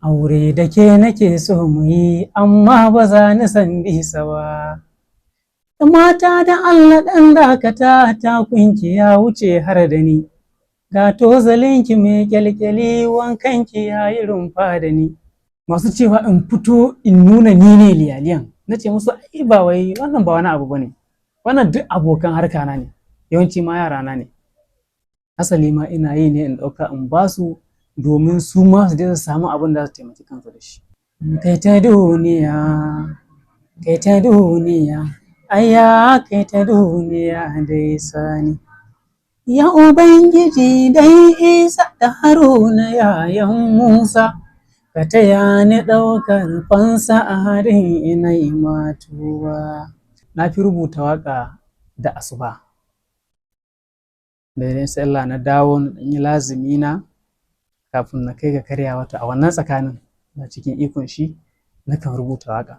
Aure da ke nake so mu yi, amma ba za ni san bisa ba. Mata da Allah ɗan dakata, takunki ya wuce har da ni. Ga tozalinki mai kyalkyali, wankanki ya yi rumfa da ni. Masu cewa in fito in nuna ni ne liyaliyan. Na ce musu, ai ba wai wannan ba wani abu bane. Wannan duk abokan harka na ne, yawanci ma yara na ne. Asali ma ina yi ne in ɗauka in basu domin su ma su je su samu abin da za su taimaki kansu da shi. Kai ta duniya, kai ta duniya, ayya kai ta duniya dai sani. Ya Ubangiji dai Isa da Haruna yayan Musa, ka taya ni ɗaukar fansa a harin ina yi matuwa. Na fi rubuta waƙa da asuba. Da na sallah na dawo na ɗan yi lazimi na kafin na kai ga karyawa, to a wannan tsakanin na cikin ikon shi nakan rubuta waƙa.